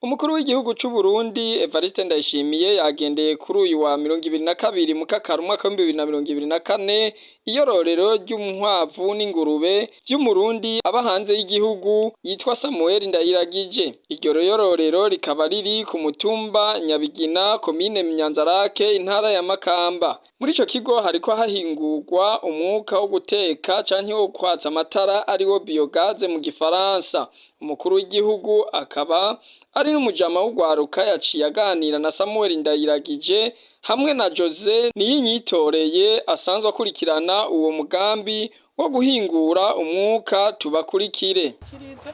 Umukuru w'igihugu c'u Burundi Evariste Ndayishimiye yagendeye kuri uyu wa 22 Mukakaro umwaka w'2024 iyororero ry'inkwavu n'ingurube vy'Umurundi aba hanze y'igihugu yitwa Samuel Ndayiragije. Iryo yororero rikaba riri ku mutumba Nyabigina, komine Nyanzarake, intara ya Makamba. Muri ico kigo hariko hahingurwa umwuka wo guteka canke wo kwatsa amatara, ariwo biogaz mu gifaransa. Umukuru w'igihugu akaba ari n'umujama w'urwaruka yaciye aganira na Samuel Ndayiragije hamwe na Jose Niyinyitoreye asanzwe akurikirana uwo mugambi wo guhingura umwuka. Tubakurikire. Kirize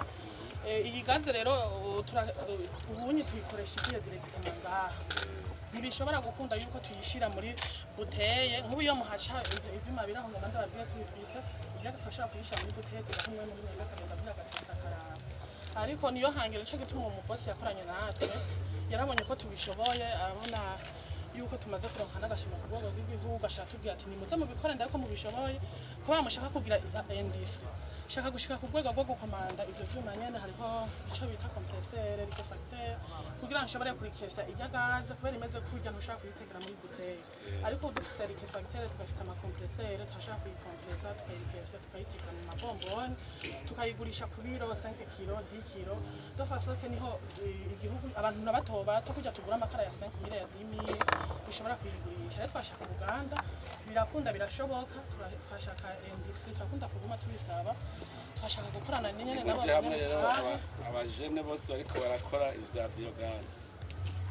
iyi gaze rero, ubunyi tuyikoresha igiye directement ngaha. Ntibishobora gukunda yuko tuyishira muri bouteille. Nk'ubu iyo muhaca ivyuma biraho ngo manda babwiye tubifise irya, turashobora kuyishira muri bouteille, tugaha umwe muri mwebwe akagenda kugira agatesta akaraba. Ariko niyo hangiro, nico gituma uwo mubosi yakoranye natwe yarabonye ko tubishoboye, arabona yuko tumaze kuronka n'agashimwe ku rwego rw'igihugu, ashaka tubwira ati: "Nimuze mubikore, ariko mubishoboye kubera mushaka kugira industrie, shaka gushika ku rwego rwo gukomanda ivyo vyuma nyene." Hariho ico bita compresseur liquéfacteur kugira ngo nshobore kurikesha irya gaze, kubera imeze kurya ntushobora kuyitekera muri bouteille. Ariko dufise liquéfacteur, tugafite ama compresseur, turashobora kuyikompresa, tukayirikesha, tukayitekera mu mabomboni, tukayigurisha ku biro 5 kilo, 10 kilo, de façon que niho igihugu abantu na bato bato kujya tugura amakara ya 5 mille, ya 10 mille, dushobora kuyigurisha. Rero twashaka uruganda, birakunda, birashoboka. Twashaka industrie, turakunda kuguma tubisaba, twashaka gukorana nyene nabo. Muje hamwe rero. Banyamutahe. Abajene bose bariko barakora ivya biogaz,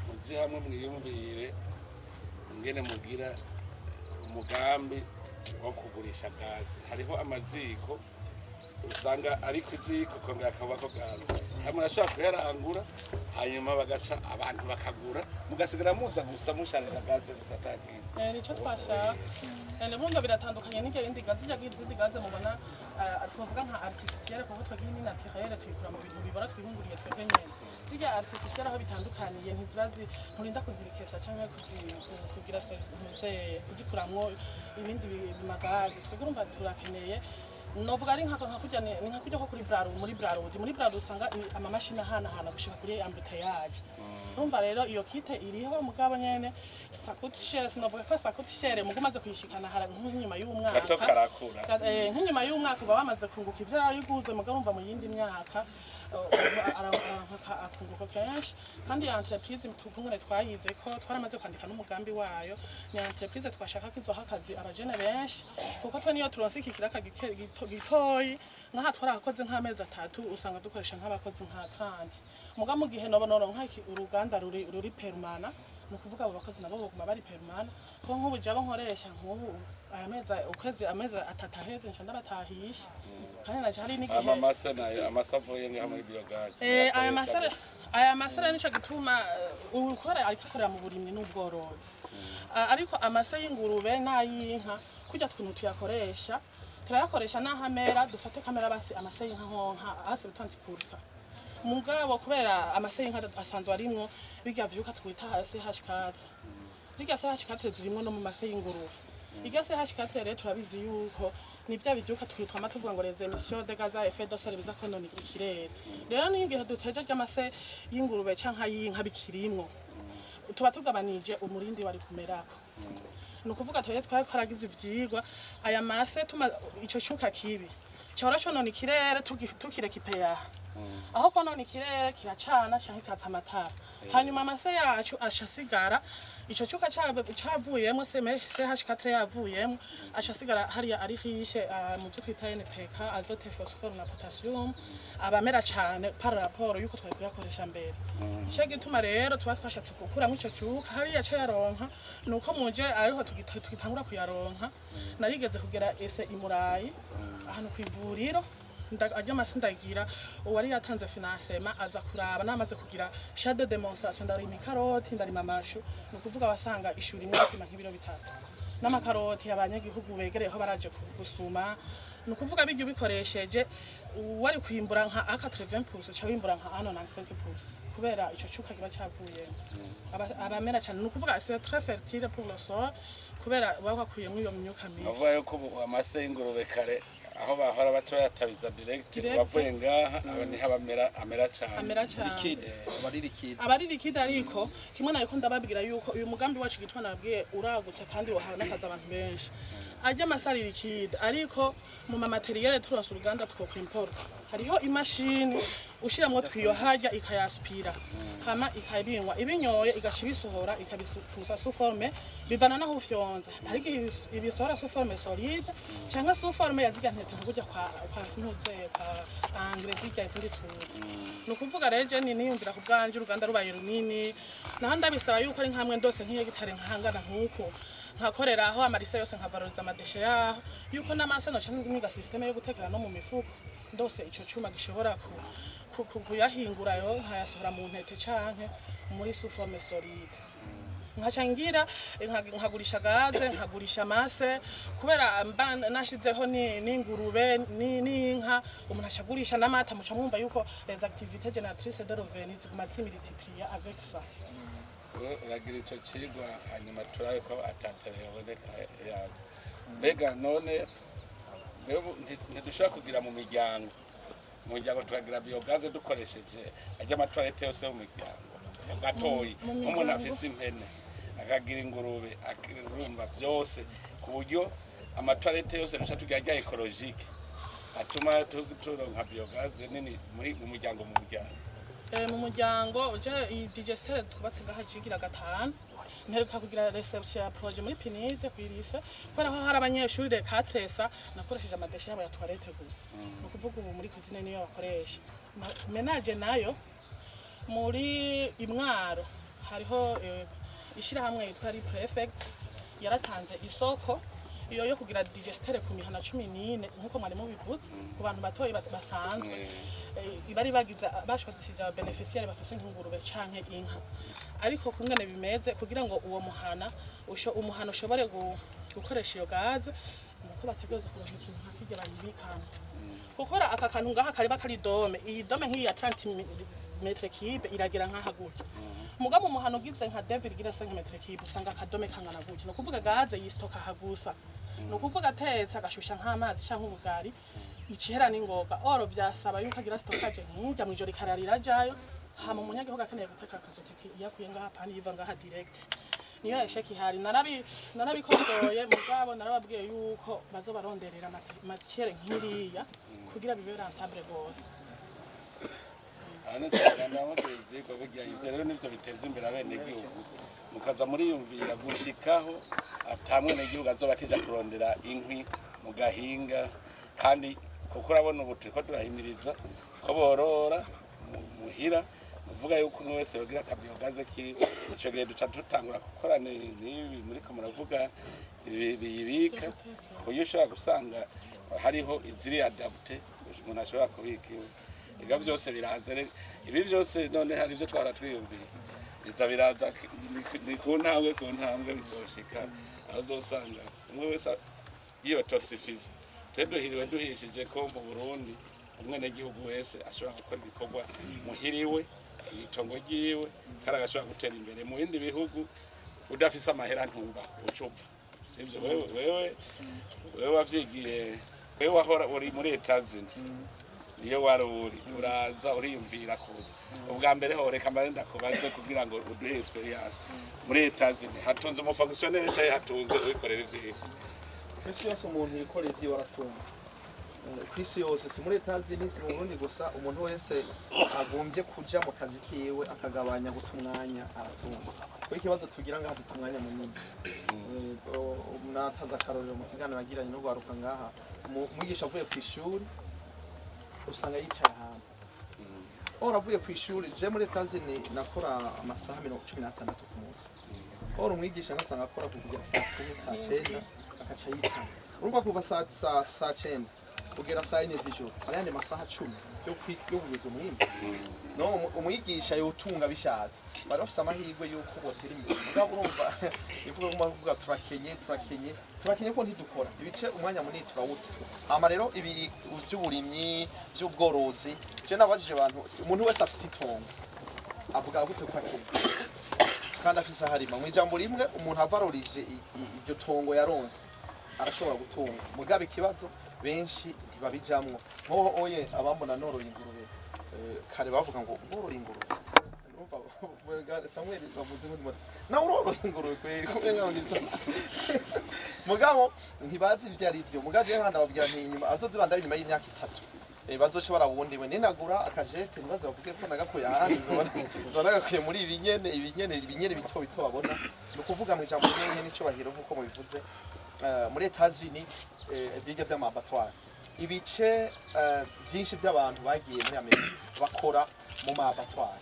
muje hamwe mwiyumvire ingene mugira umugambi wo kugurisha gaze. Hariho amaziko usanga ari ku ziko kongera akabako gaze hamwe, urashobora kuyarangura, hanyuma bagaca abantu bakagura, mugasigara muza gusa musharija gaze gusa atakindi. Nico twashaka. Bumva biratandukanye n'iryo yindi gaze, irya izindi gaze mubona, twavuga nka artificielle, kuko twebwe ni naturelle, tuyikura mu bintu bibora twihunguriye twebwe nyene. Zirya artificielle aho bitandukaniye, ntiziba nturinda kuzirikesha canke kugira kuzikuramwo ibindi bimagaze. Twebwe urumva turakeneye, novuga ari nka kurya ni nka kurya ko kuri Brarudi, muri Brarudi usanga amamashini ahanahana gushika kuri embouteillage. Urumva rero iyo kit iriho, mugabo nyene ça coûte cher. Sinovuga ko ça coûte cher, mugo umaze kuyishikana hara nk'inyuma y'umwaka gato karakura. Nk'inyuma y'umwaka uba wamaze kunguka ivyo yayiguze. Mugabo urumva mu yindi myaka aronka akunguko kenshi. Kandi ya entreprise tukungene twayize ko twaramaze kwandika n'umugambi wayo, ni entreprise twashaka ko izoha akazi abajene benshi, kuko twe niyo turonse iki kiraka gitoyi nkaha twarakoze nk'amezi 3, usanga dukoresha nk'abakozi nka 30. Muga mu gihe nobo noronka uruganda ruri permanent, ni ukuvuga abo bakozi nabo boguma bari permanent, kuko nk'ubu jabo nkoresha nk'ubu aya mezi, ukwezi, amezi 3 aheze nca ndabatahisha. Kandi naje hari n'igihe Ama mase nayo, amase avuye ngaha muri biogaz? Aya masare nico gituma ukora ariko akorera mu burimyi n'ubworozi. Ariko amase y'ingurube n'ay'inka, kurya twintu tuyakoresha, turayakoresha n'aho amera. Dufate kamera basi amase y'inka nkonka hasi butanzi kursa, mugabo kubera amase y'inka asanzwe arimwo birya vyuka twita CH4, zirya CH4 zirimwo no mu mase y'ingurube. Irya CH4 rero turabizi yuko ni vya bivyuka twitwa tuvuga ngo les émissions de gaz à effet de serre biza konona ikirere. Rero n'igihe duteje ry'amase y'ingurube canke ay'inka bikirimwo, tuba tugabanije umurindi wari kumerako. Ni ukuvuga twari twaragize ivyigwa, aya mase tuma ico cuka kibi cahora conona ikirere tukireka ipeyaha, aho konona ikirere kiracana canke kikatsa amatara, hanyuma amase yacu aca asigara ico cuka cavuyemwo, CH4 yavuyemwo, aca asigara hariya ari riche mu vyo twita NPK, azote, phosphore na potassium, abamera cane par rapport yuko twari kuyakoresha mbere. Ico gituma rero tuba twashatse gukuramwo ico cuka hariya ca yaronka, nuko muje ariho tugitangura kuyaronka. Narigeze kugera ese imurayi ahantu kw'ivuriro, arya masi ndagira uwari yatanze financement aza kuraba namaze kugira champ de démonstration, ndarima ikaroti, ndarima amashu. Ni ukuvuga wasanga ishu rimwe ripima nk'ibiro 3 n'amakaroti, abanyagihugu begereyeho baraje gusuma. Ni ukuvuga bijya ubikoresheje wari kwimbura nka aka 80%, ca wimbura nka 95%, kubera ico cuka kiba cavuyemo. Abamera cane, ni ukuvuga c'est très fertile pour le sol, kubera baba bakuyemwo iyo myuka mibi. Avuga yuko ubu amase y'ingurube kare Aho bahora baca bayatabiza direct. Direct. Bavuye ngaha aba niho abamera amera cane. Amera cane. Liquide, aba ari liquide. Aba ari liquide, ariko kimwe nariko ndababwira yuko uyu mugambi wacu gitwa nababwiye uragutse kandi wahawe n'akazi abantu benshi. Arya amase ari liquide, ariko mu ma matériel turonse uruganda twokwimporta, hariho imashini ushiramwo twiyo harya ikayaspira, hama ikabinywa, ibinyoye igaca ibisohora, ikabisukuza sous forme bivana naho ufyonza. Hari igihe ibisohora sous forme solide canke sous forme ya zirya ntete nka kwa ntuze kwa engrais zirya izindi tuzi. Ni ukuvuga rero je niyumvira ku bwanje uruganda rubaye runini, naho ndabisaba yuko ari nkamwe ndose nk'iyo gitare nkangana nk'uko nkakoreraho amarisa yose, nkavaloriza ama déchets yaho, yuko n'amase noca niga système yo gutekera no mu mifuko, ndose ico cuma gishobora kuyahingura yo nkayasohora mu ntete canke muri sous forme solide, nkaca ngira nkagurisha gaz, nkagurisha amase, kubera mba nashizeho n'ingurube n'inka, umuntu acagurisha n'amata. Muca mwumva yuko les activités génératrices de revenus ziguma zimultiplier avec ça. Uragira ico cigwa, hanyuma turabe ko atatere yaboneka yawe. Mbega none mbega ntidushobora kugira mu miryango tukagira biogaz dukoresheje ajya ama toilettes yose yo mu miryango gatoyi? Mu Nk'umuntu miryango. afise impene, akagira ingurube, urumva byose, ku buryo ama toilettes yose duca tugira rya écologique atuma turonka biogaz nini muri mu muryango. Mu muryango je iyi digesteur twubatse ngaha jigira gatanu. Mperuka kugira réception ya projet muri PNUD kw'irise, kubera ko hari abanyeshuri rekatresa, nakoresheje ama déchets yabo ya toilette gusa. Ni ukuvuga ubu muri cuisine niyo bakoresha. Ménage nayo muri Imwaro hariho ishirahamwe yitwa Prefect yaratanze isoko iyo yo kugira digesteur ku mihana 14, nk'uko mwari mubivuze, ku bantu batoyi basanzwe. Bari bagize bashwazishije aba bénéficiaires bafise nk'ingurube canke inka, ariko kungene bimeze kugira ngo uwo muhana umuhana ushobore gukoresha iyo gaz, nuko bategereza kuronka ikintu nka kirya bayibikamo, kuko aka kantu ngaha kariba kari dôme. Iyi dôme nk'iyi ya 30 mètres cubes iragira nkaha gutya, mugabo umuhano ugize nka 2,5 mètres cubes usanga aka dôme kangana gutya. Ni ukuvuga gaz yistocka aha gusa, ni ukuvuga atetse agashusha nk'amazi canke ubugari, icihera n'ingoga. Or vyasaba yuko agira stockage nk'urya mw'ijoro ikarara irajayo, hama umunyagihugu akeneye guteka akazoteka iyakuye ngaha pani yiva ngaha direct. Niyo échec ihari. Narabikosoye, mugabo narababwiye yuko bazobaronderera matière nk'iriya kugira bibe rentable gose. Ahantu ndamubwira ivyigwa burya ivyo rero nivyo biteza imbere abenegihugu, mukaza muriyumvira gushikaho ata mwenegihugu azoba akija kurondera inkwi mu gahinga. Kandi kuko urabona ubu turiko turahimiriza ko borora muhira, muvuga yuko umwe wese yogira aka biogaz kiwe. Ico gihe duca dutangura gukora n'ibi muriko muravuga biyibika, ku buryo ushobora gusanga hariho iziri adaptées umuntu ashobora kubika iwe. Ega vyose biraza rero, ibi vyose none hari ivyo twara twiyumviye biza biraza, ni ku ntambwe ku ntambwe bizoshika aho uzosanga umwe wese yiyotosifiza. Twe duhiriwe duhishije ko mu Burundi umwenegihugu wese ashobora gukora ibikorwa muhiriwe itongo ryiwe, kandi agashobora gutera imbere. Mu bindi bihugu udafise amahera ntuba ucupfa, sivyo? Wewe wavyigiye, wewe wahora uri muri Etazini, niyo wari uri, uraza uriyumvira kuza ubwa mbere ho. Reka mbaze ndakubaze kugira ngo uduhe expérience: muri Etazini hatunze umu fonctionnaire canke hatunze uwikorera ivyiwe? Ku isi yose umuntu yikorera ivyiwe aratunga. Ku isi yose, si muri Etazini, si mu Burundi gusa, umuntu wese agombye kuja mu kazi kiwe akagabanya guta umwanya aratunga. Kuko ikibazo tugira ngaha, duta umwanya munini. Nataze akarorero mu kiganiro nagiranye n'urwaruka ngaha. Umwigisha avuye ku ishuri usanga yicaye ahantu. Or avuye ku ishuri, je muri Etazini nakora amasaha 16 ku munsi. Or umwigisha ngasanga akora kugera saa 10, saa 9, akaca yicara. Urumva kuva saa 9 kugera saa 4 z'ijoro ayandi masaha 10 yo kugeza umwimbu. No umwigisha yotunga bishatse, bari bafise amahirwe yuko botera imbere. Mugabo urumva ivuga ngo kuvuga turakenye, turakenye, turakenye ko ntidukora ibice, umwanya munini turawuta. Hama rero ibi by'uburimyi, by'ubworozi, je nabajije abantu, umuntu wese afise itongo avuga gute ko akenye kandi afise aho arima? Mu ijambo rimwe, umuntu avarorije iryo tongo yaronse arashobora gutunga. Mugabo ikibazo benshi Ntibabijamwo. Nkoho oye abambona noroye ingurube, kare bavuga ngo ngoroye ingurube. Urumva Samuel bavuze muri moti nawe uroroye ingurube kweri kumenga ngo nizo, mugabo ntibazi ivyo ari byo. Mugabo jewe nkanda babwira nti inyuma azozibanda inyuma y'imyaka 3, bazoce barawundi we ninagura akajete, ntibaze bavuge ko nagakuye ahandi, zobona nagakuye muri ibi nyene, ibi nyene, ibi nyene bito bito babona. Ni ukuvuga mu ijambo rimwe n'icubahiro, nk'uko mubivuze, muri Etats-Unis, bijya vy'ama abattoir, ibice vyinshi by'abantu bagiye muri Amerika bakora mu ma abattoir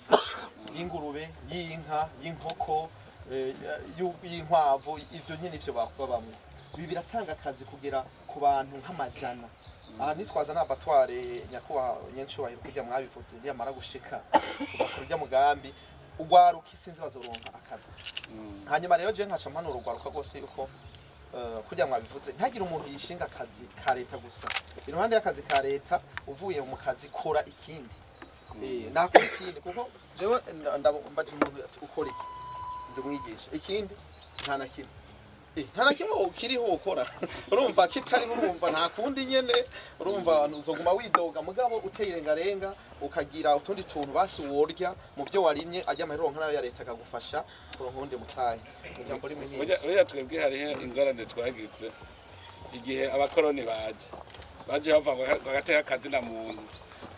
y'ingurube, y'inka, y'inkoko, y'inkwavu, ivyo nyene ivyo babamwo. Ibi biratanga akazi kugera ku bantu nk'amajana. Aha nitwaza na abattoir, nyakubahwa nyencubahiro, kurya mwabivuze, niyamara gushika tugakora urya mugambi, ugwaruka isinzi bazoronka akazi. Hanyuma rero je nkaca mpanura urwaruka rwose yuko, kurya mwabivuze, ntihagire umuntu yishinga akazi ka leta gusa. Iruhande y'akazi ka leta, uvuye mu kazi kora ikindi. Nakora ikindi, kuko jewe mbaje umuntu ati ukora iki, ndumwigisha ikindi, nta na kimwe. Nta na kimwe ukiriho ukora, urumva kitariho, urumva nta kundi nyene, urumva uzoguma widoga. Mugabo uteye irengarenga ukagira utundi tuntu basi worya mu byo warimye, ajya amahera nayo ya leta akagufasha kuronka uwundi mutahe. Ijambo rimwe nyine. Burya twebwe hariho ingorane twagize igihe abakoroni baje bava ngo bagateka akazi na muntu,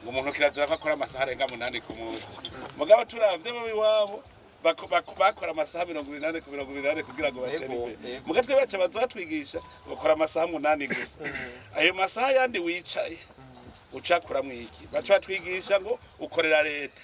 ngo umuntu kirazira ko akora amasaha arenga 8 ku munsi. Mugabo turavye bo iwabo bakora amasaha 24 ku 24 kugira ngo batere imbere. Muga twe baca baza batwigisha bakora amasaha 8 gusa, ayo masaha yandi wicaye ucakuramwo iki? Baca batwigisha ngo ukorera leta,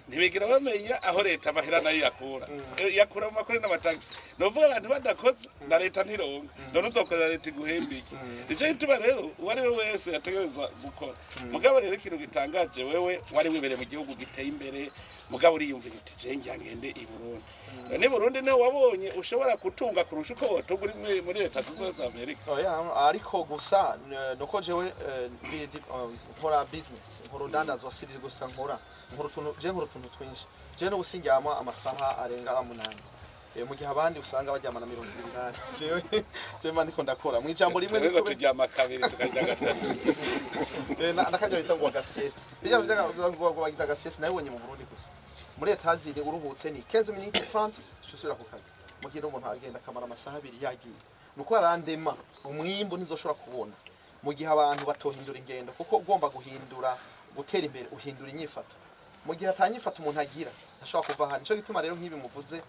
ntibigira bamenya aho leta amahera nayo yakura. Yakura mu makori n'amatagisi. Ni ukuvuga abantu badakoze na leta ntironka, none uzokorera leta iguhemba iki? Nico gituma rero uwo ari we wese yategerezwa gukora. Mugabo rero ikintu gitangaje, wewe wari wibereye mu gihugu giteye imbere, mugabo uriyumvira uti je ngira ngende i Burundi. None i Burundi niho wabonye ushobora gutunga kurusha uko wotunga uri muri Leta Zunze Ubumwe za Amerika? Oya, ariko gusa nuko jewe nkora business, nkora udandazwa, si ibyo gusa nkora, nkora utuntu, je nkora utuntu twinshi. Je n'ubu sindyama amasaha arenga 8, mu gihe abandi usanga baryama na 28. Jewe mba ndiko ndakora. Mu ijambo rimwe Twebwe turyama kabiri, tukarya gatatu. Nakajya bita ngo agasieste, bijya bijya ngo bagita agasieste, nabibonye mu Burundi gusa. Muri Etazini uruhutse ni 15 minutes, 30, usubira ku kazi. Mu gihe umuntu agenda akamara amasaha 2 yagiye, nuko arandema umwimbu ntizoshobora kubona mu gihe abantu batohindura ingendo, kuko ugomba guhindura, gutera imbere uhindura inyifato. Mu gihe atanyifato umuntu agira, ntashobora kuva hano. Nico gituma rero nk'ibi muvuze,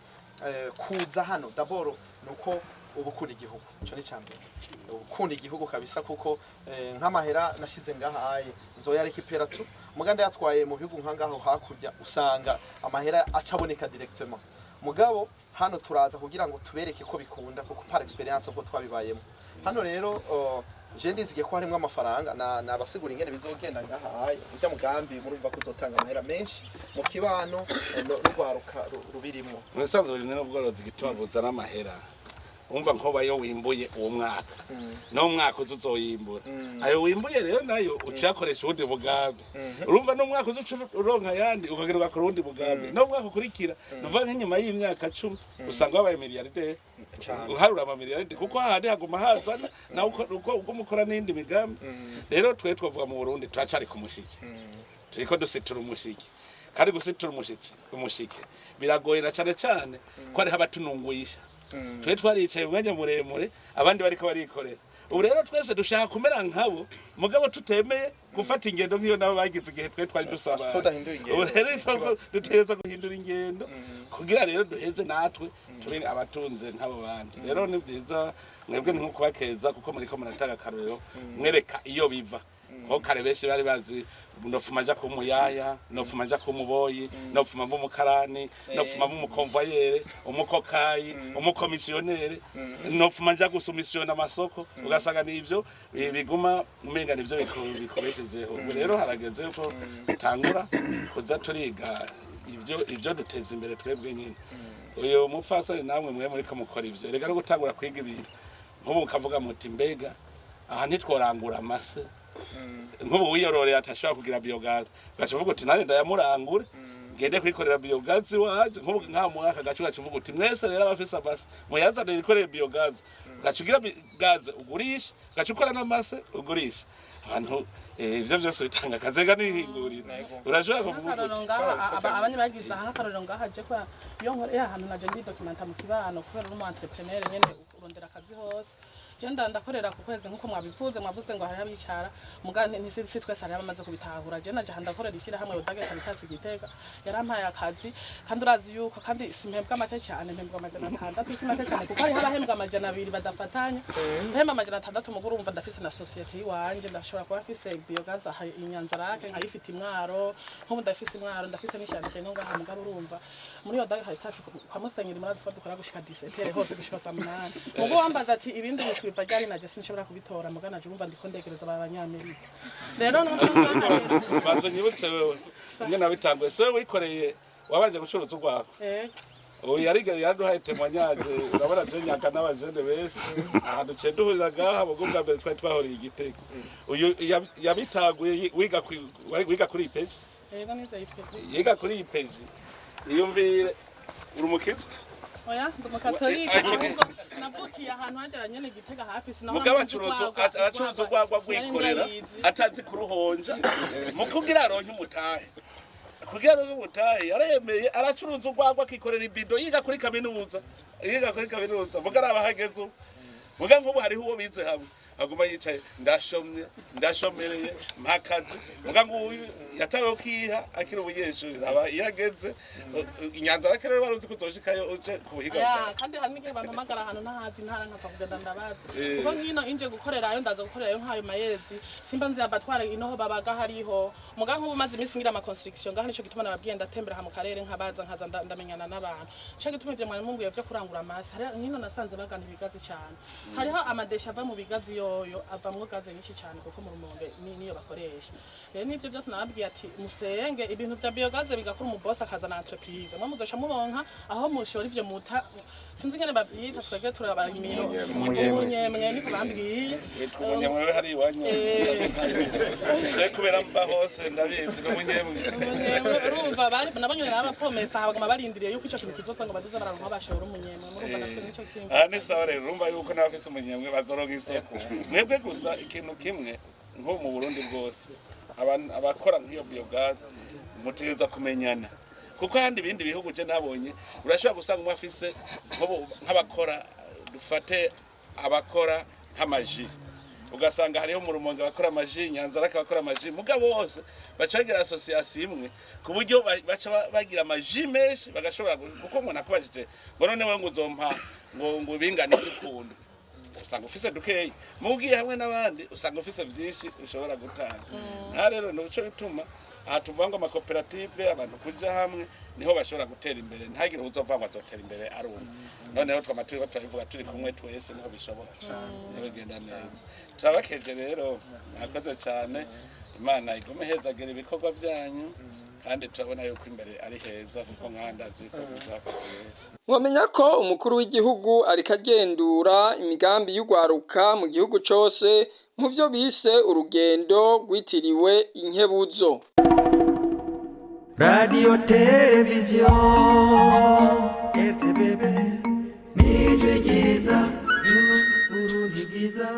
kuza hano d'abord nuko uba ukunda igihugu, ico ni icambere, ukunda igihugu kabisa, kuko nk'amahera nashize ngaha aye nzoyarekipera tu muganda yatwaye mu bihugu nka ngaho hakurya, usanga amahera acaboneka directement. Mugabo hano turaza kugira ngo tubereke ko bikunda, kuko par expérience uko twabibayemo hano rero, je ndizigiye ko harimwo amafaranga na nabasigura ingene bizogenda ngaha aye. Urya mugambi murumva ko uzotanga amahera menshi mu kibano, n'urwaruka rubirimwo. Mu bisanzwe uburimyi n'ubworozi, igituma buzana amahera, umva nkoba yo wimbuye uwo mwaka, no mwaka uza uzoyimbura, ayo wimbuye rero nayo ucakoresha uwundi mugambi. Urumva n'umwaka uza uca uronka ayandi, ukagenda ugakora uwundi mugambi, no mwaka ukurikira. Nuvuga nk'inyuma y'imyaka 10 usanga wabaye miliyarderi. Cane. Uharura amamiliyaridi, kuko hahandi haguma hazana nawe uko mukora n'iyindi migambi. Rero twe twavuga mu Burundi turacari ku mushike, turiko dusitura umushike, kandi gusitura umushike biragoye, na cane cane ko hariho abatununguyisha. Twe twaricaye umwanya muremure, abandi bariko barikorera. Ubu rero twese dushaka kumera nkabo, mugabo tutemeye gufata ingendo nk'iyo nabo bagize igihe twe twari dusaba. Tudahinduye ingendo. Ubu rero ifo dutegereza guhindura ingendo kugira rero duheze natwe tube abatunze nk'abo bandi. Rero ni byiza, mwebwe ni nko kubakeza, kuko muriko muratanga akarorero, mwereka iyo biva, kuko kare benshi bari bazi nofuma nja kumuyaya, nofuma nja kumuboyi, nofuma mba umukarani, nofuma mba umukonvoyere, umukokayi, umukomisiyonere, nofuma nja gusumisiyona amasoko, ugasanga nivyo biguma umenga nivyo bikoreshejeho. Ubu rero harageze yuko dutangura kuza turiga ivyo duteza imbere twebwe nyine. Uyu mupfasoni namwe mwe muriko mukora ivyo, reka no gutangura kwiga ibintu nk'ubu mukavuga muti mbega aha ntitworangura amase? Nk'ubu wiyororeye atashobora kugira biogaz, ugaca uvuga uti nanjye ndayamurangure, ngende kwikorera biogaz iwaje. Nk'ubu nka muri aka gace ugaca uvuga uti mwese rero abafise amase muyazanire, ikorere biogaz, ugaca ugira gaze ugurisha, ugaca ukora n'amase ugurisha. Abantu ivyo vyose bitanga akazi ega n'ihinguriro. Urashobora kuvuga Nk'akarorero uti ngaha abanye bagize aha, nk'akarorero ngaha je kubera iyo nkoreye ahantu naje ndi documenta mu kibano, kubera uri umu entrepreneur nyene urondera akazi hose. Je ndakorera ku kwezi nk'uko mwabivuze, mwavuze ngo hariho abicara muga si twese, hariho abamaze kubitahura. Je naje aha ndakorera ishyirahamwe Odage Caritas Gitega, yarampaye akazi, kandi urazi yuko kandi simpembwa make cyane, mpembwa 600. Si make cyane kuko hariho abahembwa 200 badafatanya. Mpemba 600, muguru urumva ndafise na société yiwanje, ndashobora kuba mfise biogaz aha i Nyanza-Lac, nkayifite imwaro, nk'ubu ndafise imwaro, ndafise n'i chantier no ngaha. Mugabo urumva muri Odage Caritas kwa Musenyeri murazi ko dukora gushika 17 hose, gushika saa 8. Mugo wambaza ati ibindi bitwiva ryari, naje sinshobora kubitora, muga naje urumva ndiko ndegereza aba banyamerika rero none. Banza nyibutse wewe ingene nabitanguye. So wewe wikoreye, wabanje gucuruza urwagwa. Ubu yarigeze yaduhaye témoignage. Urabona je nyaka n'abajene benshi ahantu ce duhurira ngaha mu bwa mbere twari twahuriye igitego. Uyu yabitaguye wiga wiga kuri IPG. Yego, nize IPG. Yiga kuri IPG. Iyumvire, uri umukizwa? Oya, ndi umukatolika. Ahubwo navukiye ahantu hagera nyene Gitega hafi, sinahora Mugabo nzi acuruza urwagwa, aracuruza urwagwa sinari rwikorera ndayizi. Atazi kuruhonja. Mu kugira aronke umutahe, kugira aronke umutahe, yaremeye aracuruza urwagwa akikorera ibido, yiga kuri kaminuza, yiga kuri kaminuza. Muga araba hageze ubu, muga nk'ubu hariho uwo bize hamwe aguma yicaye, ndashomye, ndashomereye, mpakazi. Muga nguyu yatawe kiha akiri umunyeshuri, aba iyo ageze inyanza rero baruzi ko uzoshikayo uje ku buhiga Ya, bwawe. kandi hari n'igihe bampamagara ahantu ntahazi intara, nkapfa kugenda ndabazi, kuko nk'ino inje gukorerayo, ndaza gukorerayo nk'ayo mayezi, simba nzi abatwara inoho babaga hariho. Muga nk'ubu maze iminsi ngira ama construction ngaha, nico gituma nababwiye ndatembera aha mu karere nkabaza, nkaza ndamenyana n'abantu. Nico gituma ivyo mwari mumbwiye vyo kurangura amasi, hari nk'ino nasanze bagana ibigazi cyane, hariho ama déchets ava mu bigazi, yoyo avamwo gaz nyinshi cyane, kuko mu Rumonge niyo bakoresha. Rero nivyo byose nababwiye ati musenge ibintu vya biogaz bigakora, umubosi akazana entreprise, mwe muzoca muronka aho mushora ivyo muta, sinzi ingene bavyita, twebwe turabarimiro, umunyemwe niko bambwiye. Witwa umunyemwe we hari iwanyu? Je kubera mba hose ndabizi, n'umunyemwe. Umunyemwe, urumva bari nabo nyene n'abapromesa baguma barindiriye yuko ico kintu kizoza ngo bazoze bararonka aho bashora umunyemwe. Murumva natwe nico kintu. Aha ni sawa rero, urumva yuko n'abafise umunyemwe bazoronka isoko. Mwebwe gusa ikintu kimwe, nko mu Burundi bwose abakora nk'iyo biogaz mutegereza kumenyana, kuko ahandi ibindi bihugu je nabonye urashobora gusanga umwe afise nk'abakora, dufate abakora nk'ama jus, ugasanga hariho mu Rumonge abakora ama jus, Nyanza-Lac abakora ama jus, mugabo bose baca bagira association imwe ku buryo baca bagira ama jus menshi bagashobora kuko umuntu akubajije ngo none wewe ngo uzompa ngo bingane iki ukunda, usanga ufise dukeyi, mugiye hamwe n'abandi usanga ufise byinshi ushobora gutanga. Nta rero nico gituma aha tuvuga ngo amakoperative, abantu kuja hamwe niho bashobora gutera imbere. Ntagire uzova ngo azotera imbere ari umwe. Noneho twama turiko turabivuga, turi kumwe twese niho bishoboka, niho bigenda neza. Turabakeje rero, mwakoze cyane. Imana igume ihezagira ibikorwa byanyu, kandi turabona yuko imbere ari heza, kuko nkandazi ko muzakoze benshi. Mwamenya ko umukuru w'igihugu ariko agendura imigambi y'ugwaruka mu gihugu cose mu vyo bise urugendo rwitiriwe Inkebuzo. Radio Television RTBB, nijwi ryiza ry'Uburundi bwiza.